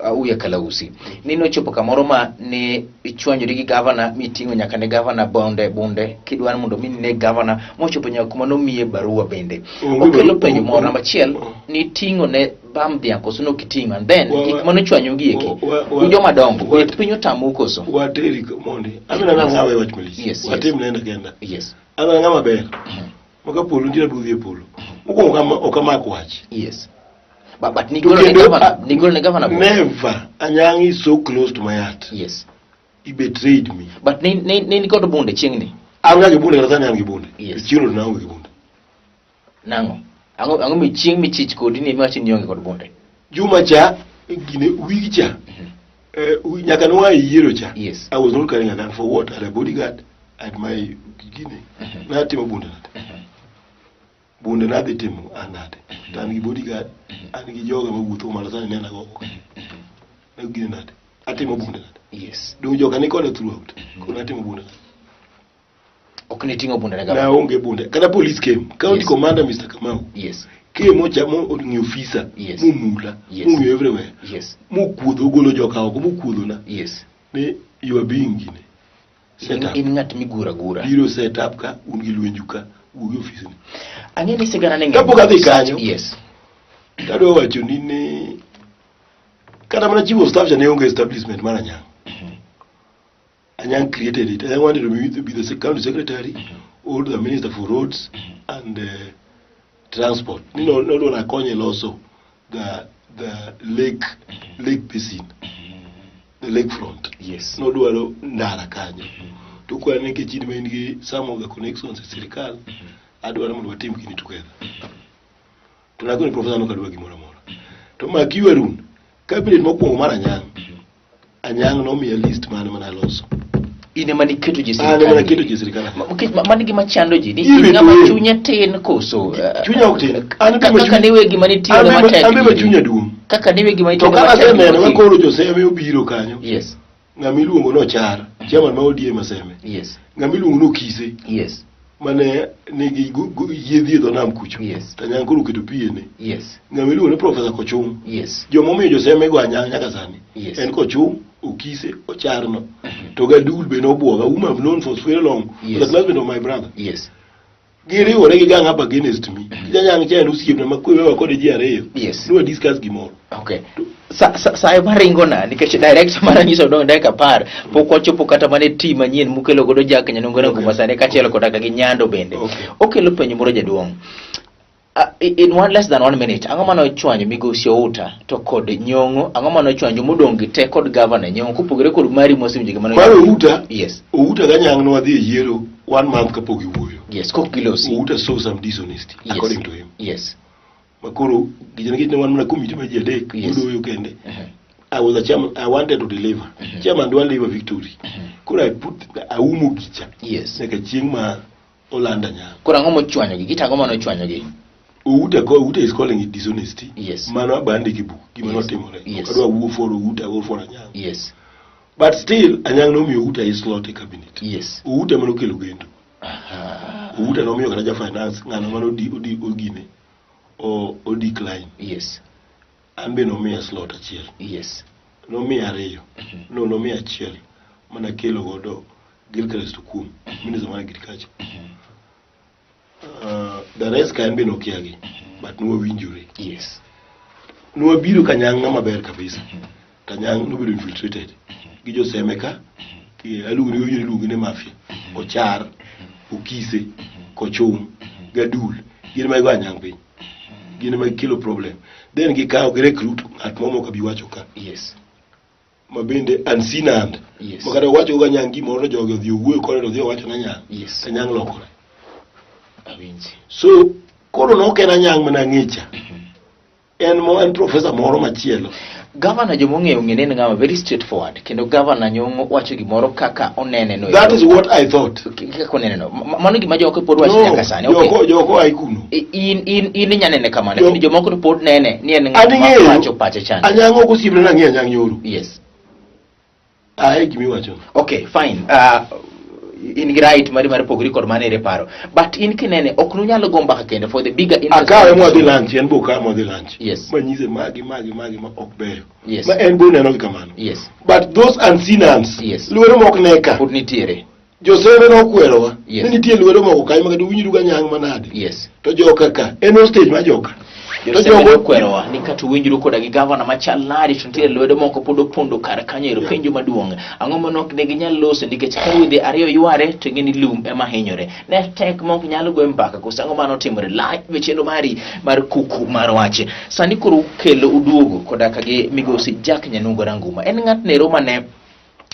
Auya Kalausi ni nochopo kamoro ma ne ichwanyori gi gavana miting'o nyaka ne gavana bonde bunde kidwaro mondo mi ne gavana mochopo nyaka kuma nomiye barua bende. Onge Okelo barua. penjo moro namba achiel ni ting'o ne bam dhiang' koso nok iting'o and then gik manochwanyo gi eki un joma dongo bet piny otamou koso? Wateri mondi. Amina nang'awe wach malich. Watim nenda kenda. An an ng'ama ber. Maka polo nitie adwa dhi e polo. Mokwongo ok amak wach. But To nigolo ne kendo, gavana, ah, nigolo ne gavana bunde. Never. Anyang' is so close to my heart. He betrayed me. But ne ni kod bunde chieng'ni. An ga gi bunde kata sani an gi bunde. Chieng'no to naonge gi bunde. Nang'o? Ang'o mi chieng' michich kodi ni miwacho ni ionge kod bunde? Juma cha, gine wig cha. Nyaka nwa e yiero cha. I was not carrying a gun for what? I had a bodyguard, I had my gine. Natimo bunde nade. Bunde nadhi timo an nade. To an gi bodyguard, an gi joga mawuotho mana sani nena go oko. Ne gine nade. Atimo bunde nade. Dong joka ni koda throughout. Koro natimo bunde nade. Ok ne ting'o bunde ne gavana. Naonge bunde. Kata police came. County commander Mr. Kamau. Came mocha mo ong'iyo ofisa. Momula. Mong'iyo everywhere. Mokuodho ogolo joka oko mokuodho na. Ni you are being gine. Set up. In ng'at migura gura. Biro set up ka un gi lwenju ka wuog e ofis ni. Ang'e ni sigana ne ng'eny. Kapok adhi kanyo. Tadwa wacho ni kata mana chief of staff cha ne onge establishment mar Anyang'. Anyang' created it. Anyang' wanted to be the county secretary or the minister for roads and transport. Ni no no no akonye loso the lake basin, the lake front. Nodwaro ndara kanyo. To kwa nikech in ma in gi some of the connections e sirikal, adwaro mondo watim gini together. To nakoni professor nok adwa gimoro amora. To mark you Arun, cabinet mokwongo mar Anyang', Anyang' nomiya list mane mana aloso. In ema niketo ji e An ema sirkal. naketo ji e sirkal. Nikech mano gima chando ji ni Even in ng'ama to- chunye tin koso Chunya ok tin. An be ma kaka chuny- ne wegi manitie an be ma- matek an be ma ji. chunya duong'. Kaka ne wegi manitie To ka matek aseneno ji. ka koro joseme obiro kanyo, Yes. ng'ama iluongo ni Ochar, chairman ma ODM Aseme, Yes. ng'ama iluongo ni Okise, Yes. mane nigi yiedhi e dho nam kucho. Yes. To Anyang' koro oketo PA ne. Yes. Ng'ama iluongo ni Professor Kochung. Yes. Joma omiyo joseme go Anyang' nyaka sani. Yes. En Kochung, Okise, Ocharno. To Gadul be nobwoga, whom I've known for very long. Yes. The classmate of my brother. Yes. Giriwore gi gang up against me. Janyang' cha en osiepna ma kwewewa kode ji ariyo. Yes. Nwa discuss gimoro. Okay. Sa sa sa ema ringona nikech director mara nyiso dong dakika 10 pok wachopo kata mana e team manyien mukelo godo Jack Nyanungo Okay. Ranguma sani kaachiel koda ka gi Nyando bende. Okay. Okelo penjo moro jaduong'. In one less than one minute, ang'o mane ochwanyo migosi Outa to kod Nyong'o, ang'o mane ochwanyo modong' gi te kod gavana Nyong'o kopogore kod mari mosewinjo gima Mar Outa, Yes. Outa gi Anyang' ne wadhi e yiero one month kapok giwuoyo. Yes, kok gilosi. Outa saw some dishonesty Yes. according to him. Yes. Ma koro nikech ne wan mana committee mar ji adek, Yes. wuoyo kende. I was a chairman, I wanted to deliver. Chairman dwa deliver victory. Koro I put aumo gicha. Yes. Nyaka chieng' ma olanda Anyang'. Koro ang'o mochwanyogi? Gita ang'o mane ochwanyogi? Outa ko Outa is calling it dishonesty. Yes. Mano abandike buk gima Yes. notimore. Yes. Ok adwa wuo for Outa or for Anyang'. Yes. But still Anyang' nomiyo Outa his slot e cabinet. Yes. Outa ema nokelo gendo. Aha. Outa nomiyo kata ja finance ng'ano mane odi odi ogine o o decline. Yes. An be nomiya slot achiel. Yes. Nomiya ariyo. No nomiya achiel mana kelo godo Gilchrist Okum, minister mar agriculture. The rest ka en be nokiagi, but nwawinjore. Yes. Nwabiro Kanyang' ng'ama ber kabisa. Kanyang' nobedo infiltrated gi joseme ka, ki aluongo ni iluongo ni mafia. Ochar, Okise, Kochum, Gadul, gin ema gigo Anyang' piny. Gin ema gikelo problem. Then gikawo gi recruit ng'at moro mok abi wacho ka. Yes. Ma bende unseen hand. Yes. Ma kata owacho go Anyang' gimoro to jogi odhi owuoyo kode to odhi owacho ne Anyang'. Yes. Anyang' lokore. Awinji. So koro nok en Anyang' mana ng'icha. En mo en professor moro machielo. Gavana joma ong'eyo ong'e ni en ng'ama very straightforward kendo gavana Nyong'o wacho gimoro kaka onene no. That is what I thought. Kaka onene no. Mano gima jomoko pod wacho No, nyaka sani. Okay. Joko joko ai kuno. In in in inya nene kamano Jo- lakini jomoko to pod nene ni en An ng'ama ing'eyo. wacho pache chande. Anyang' ok osiepna nang'eyo Anyang' nyoro. Yes. Ae gima iwacho. Okay, fine. In gi right mari mar pogri kod mano ere paro. But in kinene ok nunyalo go mbaka kendo for the bigger interest. Akawe mwadhi lunch, en be okawe mwadhi lunch. Yes. Manyise magi magi magi ma ok beyo. Yes. Ma en be oneno gi kamano. Yes. But those unseen hands. Yes. Lwedo mok ne ka. Pod nitiere. Joseme nokwerowa. Yes. Ni nitie lwedo moko kanyo ma kata uwinjru ga nyang' manade. Yes. To joka ka en hostage ma joka. To Joseme jogo nokwerowa ni kata uwinjru koda gi gavana machal nadi to nitiere lwedo moko pod opondo kar kanyo ero penjo maduong' ang'o ma nok ne ginyal loso nikech ka ruedhi ariyo yware to ing'e ni lum ema hinyore ne tek ma ok nyal goyo mbaka koso ang'o mane otimore live e chenro mari mar kuku mar wach sani koro ukelo uduogo koda ka gi migosi Jack Nyanungo Ranguma en ng'at nero mane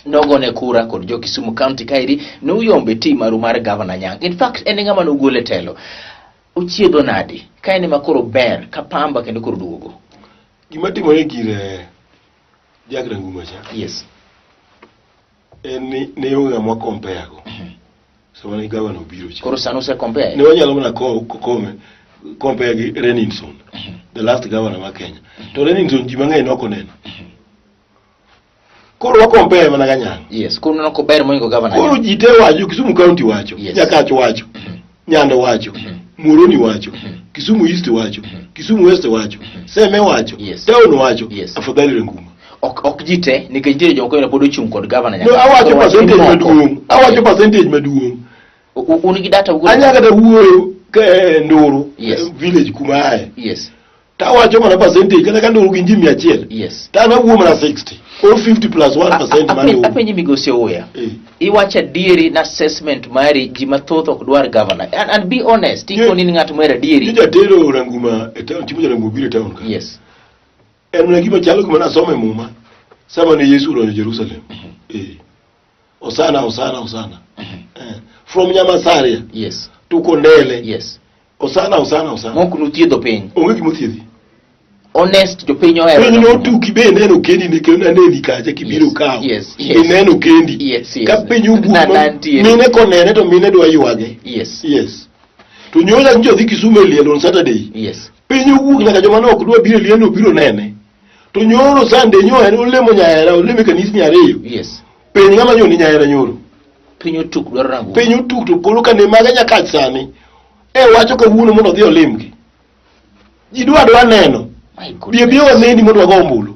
nogone kura kod jo Kisumu County kaeri noyombe team maru mar gavana Nyang' in fact en e ng'ama nogol e telo ochiedho nadi ka en ema koro ber ka pamba kendo koro duogo Gima timore gire Jack Ranguma cha yes en ni ne onge ng'ama compare go. Sama ne gavana obiro cha. koro sani use compare Ne wanyalo mana ko compare gi Renison, the last governor ma Kenya. To Renison ji mang'eny nok oneno. Koro wa compare mana ga Nyang'. Yes, koro uneno kober moingo gavana. Koro ji te wacho, Kisumu County wacho, Yes. Nyakach wacho, Nyando wacho, Muhoroni wacho, Kisumu East wacho, Kisumu West wacho, Seme wacho, Yes. Town wacho, Yes. afadhali Ranguma. Ok ji te nikech nitiere jomoko bende pod ochung' kod gavana No, Nyakach. awacho Koro wach ni percentage moko. maduong', awacho percentage maduong'. Un gi data ugolo? Anya kata wuoyo ka e Nduru, Yes. village kuma aye. Yes. To awacho mana percentage, kata ka Nduru gin ji 100. Yes. To an awuoyo mana 60 or 50 plus 1% mar Nduru. Apenji migosi Ouya. Iwacho adieri na assessment mari ji mathoth ok dwar governor. And be honest, ikoni ni ng'at mohero adieri. Ni jatero Ranguma e town, timo Ranguma biro e town ka. Yes. En mana gima chalo gima nasomo e Muma sama ne Yesu odonjo Jerusalem. Osana, Osana, Osana. From Nyamasaria. Yes. To Kondele. Yes. Osana, Osana, Osana. Mok nuthiedho piny. Onge gima othiedhi. Honest jopiny ohero. Piny notuki be ineno kendi ne kendo aneni kacha kibiro Yes, kawo. yes. Ineno kendi. Yes. Ka piny owuok Na- ma- nantiere. mine konene to mine dwa ywage. Yes. Yes. To nyocha njo dhi Kisumu e liel on Saturday. Yes. Piny owuok nyaka joma ne ok dwa biro e liel obiro nene. To nyoro Sunday nyo en olemo nyahera olemo e kanisni ariyo. Yes. Piny ng'ama nyo ni nyahera nyoro. Piny otuk dwaro rangu. Piny otuk to koro kane maga nyaka sani. E wacho kawuono mondo odhi olimgi. Ji dwa dwa neno. My Bi goodness. bi waneni mondo wago ombulu.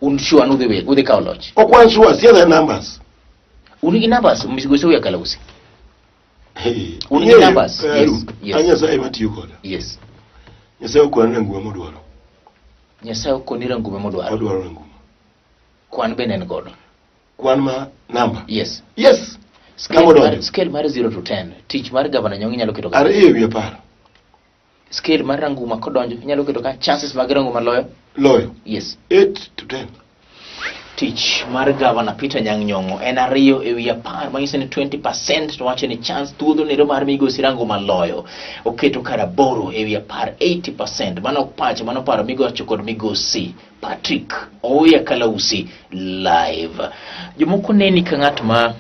Un sure ni udhi we- udhi kawo loch. Ok wan sure, see the numbers. Un gi numbers migosi Owiya Kalausi. Hey, Un gi ing'eyo, numbers? eh, Yes, Ruth, yes. An Nyasaye matiyo koda. Yes. Nyasaye okwana ranguma modwaro. Nyasaye okoni rangume modwaro. Odwaro ranguma. Kwan bende en godo. Kwan ma namba. Yes. Yes. Scale Kama mar, odonjo. scale mar 0 to 10, tich mar gavana Nyong'o inyalo keto ka. 2 ewi 10. Scale mar ranguma kodonjo inyalo keto ka chances mag ranguma loyo. Loyo. Yes. 8 to 10. Tich mar gavana Peter Nyang' Nyong'o en 2 ewi 10 manyiso ni 20% to wacho ni chance thuolo nero mar migosi Ranguma loyo oketo kar 8 ewi 10 80%. Mano ok pache, mano paro migocho kod migosi Patrick Owiya Kalausi live. Jomoko neni ka ng'at ma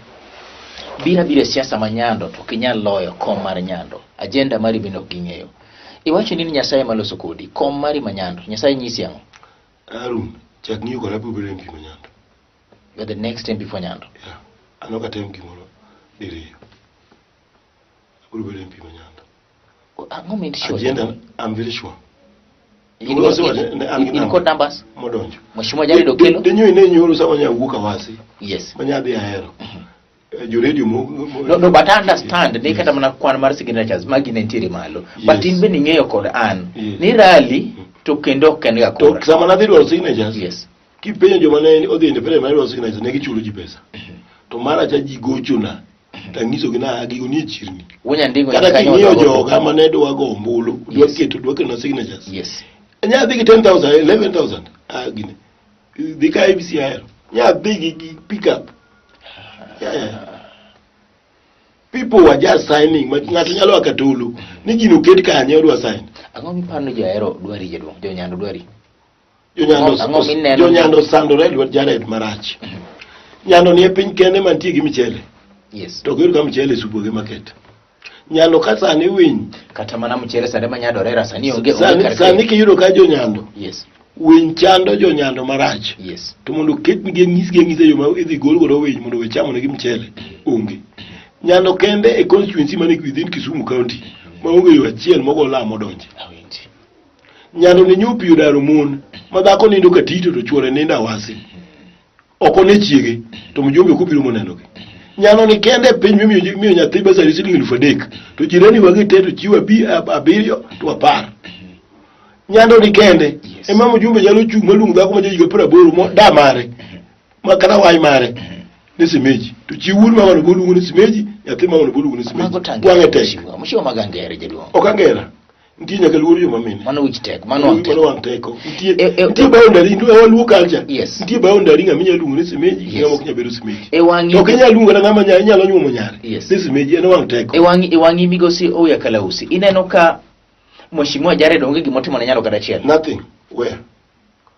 biro abira e siasa ma Nyando to ok inyal loyo kom mar Nyando. Agenda mari bende ok ging'eyo. Iwacho ni Nyasaye maloso kodi, kom mari ma Nyando, Nyasaye nyisi ang'o? Harun, chak ng'iyo koda abiro bedo MP ma Nyando. You are the next MP for Nyando. Yeah. An ok atem gimoro diriyo. Abiro bedo MP ma Nyando. Ang'o min sure? Agenda, I'm very sure. In, Wasewacho ne an gi in kod numbers? Modonjo. Mheshimiwa Jared Okello? Dinyo ine nyoro sama nya wuok Awasi. Yes. Ma nya dhi ahero. Jo radio mo, No, but I understand ni kata mana kwan mar signatures magi ne nitiere malo. But Yes. in bende ing'eyo kod an Yes. ni rally to kendo ok en ga To kura. sama nadhi dwaro signatures, Yes. kipenjo joma ne odhi independent mane dwaro signatures ne gichulo ji pesa. To mara cha ji gochona to anyisogi na gigo nie chirni. Wunyandingo Kata kanyo king'iyo odwa go- joga mane dwa go ombulu, dwa Yes. keto dwa keto na signatures. Yes. Nya dhi gi 10,000, 11,000. Ah, gini. Dhi ka ABC ahero. Nya dhi gi pick up. Yeah. People were just signing. Ma ng'ato nyalo aka tulu. Ni gino oket kanye odwa sign. Ang'o miparo ni jo-Ahero dwari jaduong'? Jo-Nyando dwari? Jonyando Ang'o mineno? jonyando sandore e lwet Jared marach. Nyando ni e piny kende mantie gi michele. Yes. To ok iyud ka michele e supoge market. Nyando ka sani winy. Kata mana mchere sani ma nyadorera sani onge onge Sani, kar sani kiyudo ka jonyando. Yes. Winy chando jonyando marach. Yes. To mondo oketnigi nyisgi anyisa yo ma idhi gol godo winy mondo we chamo negi mchele onge. Nyando kende e constituency mane within Kisumu County ma onge yo achiel mogo lam modonje. Awinji. Nyando ni nyopi odaro mon ma dhako nindo katito to chuore nindo awasi. Ok one chiege to mjumbe ok obiro monenogi. Nyando ni kende e piny mimiyo miyo nyathi basari siling 3,000 to jirani wagi te to chiwo 7 to 10. Nyando ni kende Yes. ema mjumbe nyalo chung' maluong dhako ma jahiga 80 mo da mare ma kata wai mare ni simeji to chi wuod mamano boluongo ni simeji nyathi mamano boluongo ni simeji Mago tangere. wang'e tek Mheshimiwa. Mheshimiwa mago angere jaduong'. ok angera nitie nyaka luor joma mine Mano wich tek, mano wang' mano tek. wang' teko nitie nitie boundary nitie waluo culture Yes. nitie boundary ng'ama inyalo luongo ni simeji gi Yes. ng'ama ok nyal bedo simeji E wang'i to ok inyal luongo kata ng'ama inyalo nyuomo nyare Yes. ni simeji en wang' teko e wang'i e wang'i migosi Owiya Kalausi ineno ka Mheshimiwa Jared onge gimotimo ne Nyando kata achiel. Nothing. Where?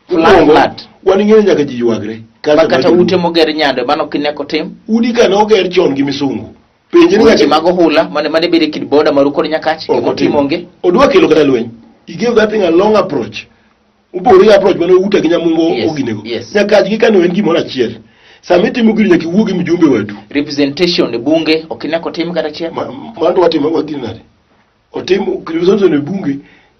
Flat, Mokwongo, flat. Wan ing'eyo nyaka ji ywagre. Ma Culture kata mar ute joluo. moger Nyando mano ok ine kotim. Udi ka ne oger chon gi misungu. Penje ni Weche ng'ato- mag ohula mane mane bedo e kind boda maru kod Nyakach Ok gimotimo otim. onge. Odwa kelo kata lweny. He gave that thing a long approach. Opogore gi approach mane Outa gi Nyamungo Yes, oginego. yes. Nyakach gi kano en gimoro achiel. Sama itimo gini nyaka iwuo gi mjumbe wadu. Representation e bunge ok ine kotim kata achiel. Mano to watimo wagini nade? Otim representation e bunge.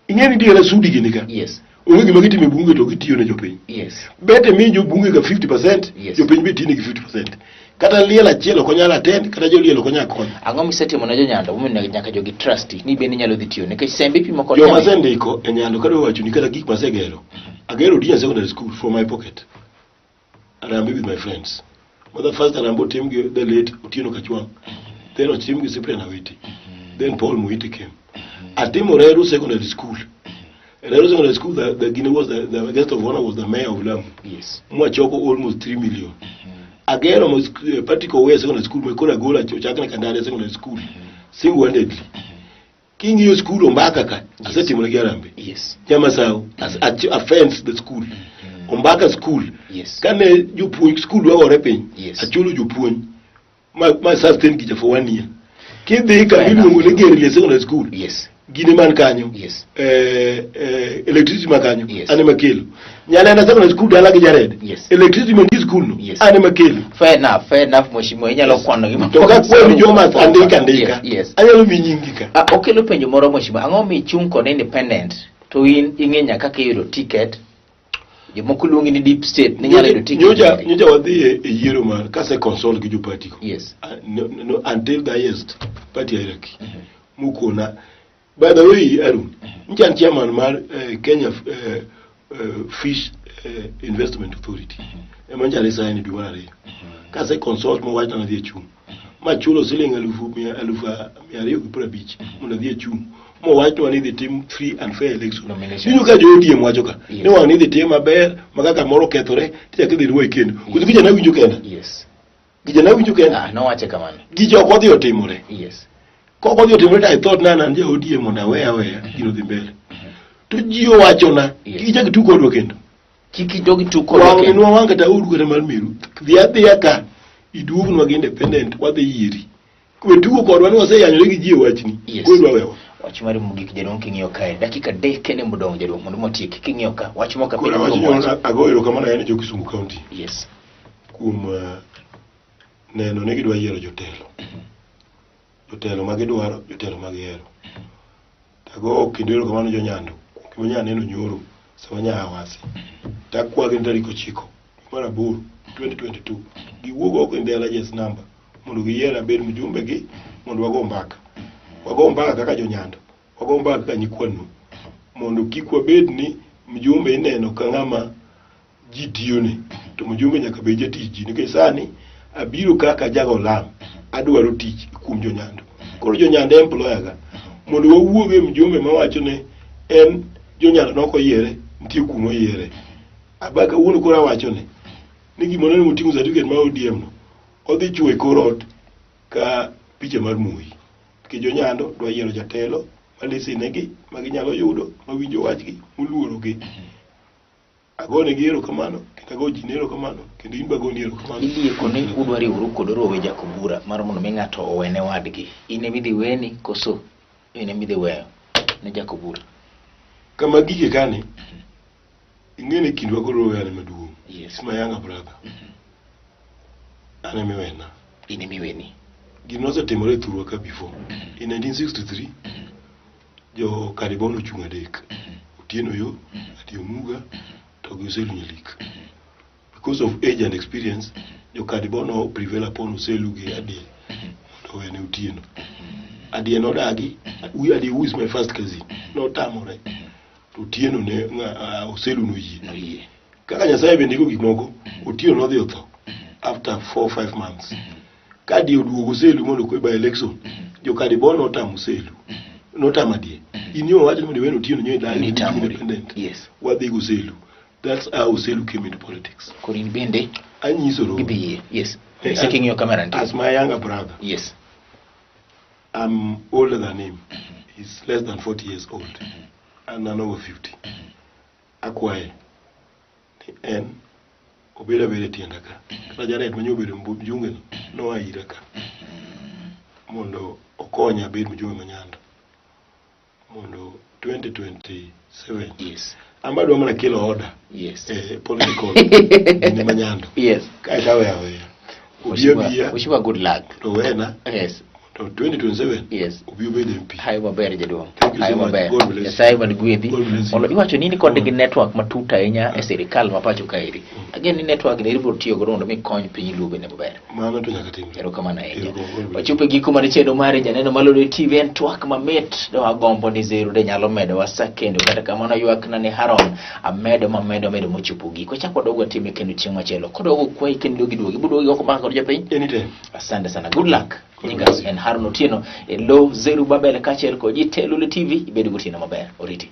Ing'e ni nitie Sudi gini ka. Yes. Onge gima gitimo e bunge to gitiyo ne jopiny. Yes. Bet emi jobunge ka 50%, Yes. jopiny be tine gi 50%. Kata liel achiel ok onyal attend, kata joliel ok onyal konyo. Ang'o misetimo ne jonyando momiyo nyaka jogi trust ni bende inyalo dhi tiyo nikech sembe ipimo kod Joma nyamin. asendiko e Nyando kadwa wacho ni kata gik masegero. Agero Dinya Secondary School from my pocket. Harambee with my friends. Mother first Harambee otim gi the late Otieno Kachwang. Then otim gi Cyprian Awiti. Then Paul Muite came. Atimo Reru Secondary School. Reru Secondary School, the Guinea was the guest of honor was the mayor of Lamu. Yes. Mwachoko almost 3 million. Agero Patrick Oweya Secondary School, makoro agolo ochakne Kandare Secondary School. Single-handedly. King'iyo skul Ombaka ka, asetimo negi harambee. Nyamasao, a fence the school. Ombaka school. Kane jopuonj skul dwa gore piny, achulo jopuonj ma sustain gicha for one year. Kidhi kama iluongo ni Gerlie Secondary School. Gine man kanyo. Electricity ma kanyo. An ema kelo. Nyalenda Secondary School dala gi Jared. Electricity mantie school no. An ema kelo. Fair enough, fair enough mheshimiwa. Inyalo kwano gi To ka kwani joma andika andika. Anyalo miyi nyingi ka. Okelo penjo moro mheshimiwa. Ang'o mi chung' kod independent to in ing'e nyaka kaka iyudo ticket? Jomoko luongi ni deep state, ni nyalo yudo ticket. Nyocha wadhi e yiero mar kase consult gi jo party go. No, no, until the highest party hierarchy. Mukona. By the way, Arun, ncha an chairman mar Kenya Fish Investment Authority. Ema ncha resign dwe mar ariyo. Kase consult mowachna nadhi achung'. Machulo siling 250,000 mondo adhi achung'. Mowachnwa ni idhi tim free and fair election. Nomination. Iwinjo ka jo ODM wacho ka. Ni wang' ni idhi tim maber ma kaka moro okethore tichako idhi ruo e kendo. Koso gicha nawinjo kenda. Gicha nawinjo kenda. Nowache kamano. Gicha ok odhi otimore. Kok odhi otimore to I thought na an ja ODM mondo aweya aweya gino dhi mbele. To ji owachona kik ichak itug kodwa kendo. Kik idog itug kodwa Wang' kendo. minwa wang' kata odu kata mar meru. Dhi adhiya ka iduognwa gi independent wadhi yieri. We tugo kodwa ni waseyanyore gi ji e wachni. Koro idwa wewa. Wach mar mogik jaduong' king'iyo kae dakika 3 kende modong' jaduong' mondo motieki king'iyo ka wach moko Koro piny awacho kuom ni wach. ago erokamano ahinya ne jo Kisumu County kuom neno ni gidwa yiero jotelo. Jotelo ma gidwaro, jotelo ma gihero. Tago kendo erokamano jo Nyando kuom gima nya neno nyoro sama nya awasi. Takwagi ni tarik 9 dwe mar 8 2022 giwuog oko in their largest number mondo giyier abed mjumbe gi mondo wago mbaka. Wago mbaka kaka jo Nyando, wago mbaka kaka nyikwanu mondo kik wabed ni mjumbe ineno ka ng'ama ji tiyone to mjumbe nyaka bed jatich ji nikech sani abiro kaka jago lam adwaro tich kuom jo Nyando. Koro jo Nyando employer ga mondo wawuog e mjumbe mawacho ni en jo Nyando nok oyiere nitie kuma oyiere. Aba kawuono koro awacho ni gima oneno moting'o certificate mar ODM no odhi chuo e kor ot ka picha mar Moi. Nikech jo Nyando dwa yiero jatelo ma lisinegi ma ginyalo yudo mawinjo wachgi moluorogi. Agonegi erokamano kendo ago ji erokamano kendo in be agoni erokamano. Ilieko ni udwa riworu kod Rowe Jakobura mar mondo mi ng'ato owene wadgi. In ema idhi weni koso in ema idhi weyo ne Jakobura? Kama gike kani, ing'e ni kindwa kod Rowe an ema duong'. It's my younger brother. An ema iwena. In ema iweni. Gino nosetimore e thurwa ka before. In 1963, jo Karibon ochung' adek. Otieno Yo, Adi Omuga, to gi Oselu Nyalik. Because of age and experience, jo Karibon no prevail upon Oselu gi Adi mondo owene Otieno. Adi nodagi, Adi who is my first cousin, notamore. To Otieno ne Oselu noyie. Noyie. Kaka Nyasaye bende ndiko gik moko, Otieno nodhi otho after 4-5 months. Ka Adi oduogo Oselu mondo by election, jo Karibon notamo Oselu. Notamo Adi. In yo wacho ni mondo iwene Otieno nyo idagi Nitamori. independent. Wadhi go Oselu. That's how Oselu came into politics. Koro in bende Anyiso Roho. Gidhi yie. Yes. Nyise king'iyo kamera nitie. As my younger brother. I'm older than him. He's less than 40 years old. And I'm over 50. Akwaye ni en obed abeda e tienda ka. Kata Jared manyo obedo mjumbe no, noa ira ka. Mondo okonya abed mjumbe ma Nyando. Mondo 2027. An be adwa mana kelo order. Political gini ma Nyando. Kaeto aweyo aweya. Obi abiya. Mheshimiwa, good luck. To wena. To 2027. Obi obed MP. Hayo maber jaduong'. Thank you so Hayo much. maber. God bless you. Nyasaye mondo gwedhi. God bless you. Mondo iwacho ni in kod gi network matut ahinya e sirikal ma pacho kaeri. Ageno ni network ni ibiro tiyo godo mondo mi kony piny Luo bende maber. Mano to nyaka timre. Erokamano ahinya. Erokamano, God bless you. Wachopo e giko mar chenro mari Janeno Malolo TV en twak mamit to agombo ni Zeru de nyalo medowa sa kendo kata kamano ywakna ni Haron amedo mamedo amedo mochopo giko. Wachak wadog watime kendo chieng' machielo. Kodogo kwayi kendo iduogi duogi. Ibo duogi oko bang' kod jopiny. Anytime. Asante sana. Good luck. God Nyinga bless you. en Haron Otieno e lo Zeru Babel kaachiel kod Jitelule TV. Ibed gotieno maber. Oriti.